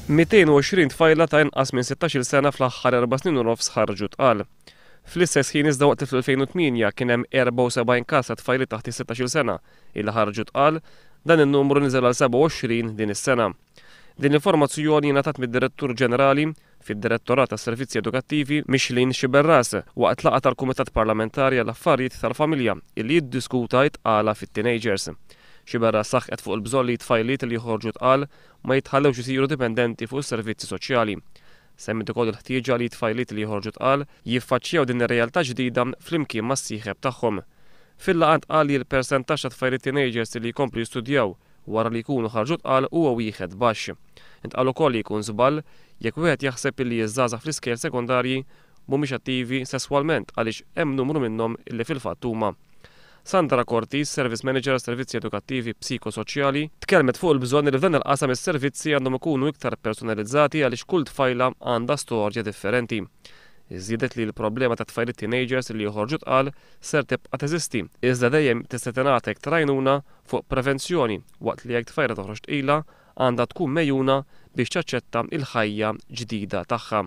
220 tfajla ta' inqas minn 16-il sena fl-aħħar erba' snin u nofs ħarġu tqal. Fl-istess ħin iżda waqt li fl-2008 kien hemm 74 każ ta' tfajliet taħt is-16-il sena illi ħarġu tqal, dan in-numru niżel għal 27 din is-sena. Din l-informazzjoni ngħatat mid-Direttur Ġenerali fid-Direttorat għas-Servizzi Edukattivi Micheline Sciberras waqt laqgħa tal-Kumitat Parlamentari għall-Affarijiet tal-Familja illi jiddiskuta t-tqala fit-teenagers. Sciberras saħqet fuq il-bżonn li t-tfajliet li joħorġu tqal ma jitħallewx isiru dipendenti fuq is-servizzi soċjali. Semmiet ukoll il-ħtieġa li t-tfajliet li joħorġu tqal jiffaċċjaw din ir-realtà ġdida flimkien mas-sieħeb tagħhom. Fil-laqgħa ntqal li l-persentaġġ ta' tfajliet teenagers li jkomplu jistudjaw wara li jkunu ħarġu tqal huwa wieħed baxx. Intqal ukoll li jkun żball jekk wieħed jaħseb illi ż-żgħażagħ fl-iskejjel sekondarji mhumiex attivi sesswalment għaliex hemm numru minnhom illi fil-fatt huma. Sandra Cortis, Service Manager għas-Servizzi Edukattivi Psikosoċjali, tkellmet fuq il-bżonn li f'dan il-qasam is-servizzi għandhom ikunu iktar personalizzati għaliex kull tfajla għandha storja differenti. Żiedet li l-problema ta' tfajliet teenagers li joħorġu tqal ser tibqa' teżisti, iżda dejjem tista' tingħata iktar għajnuna fuq prevenzjoni waqt li jekk tfajla toħroġ tqila għandha tkun megħjuna biex taċċetta l-ħajja ġdida tagħha.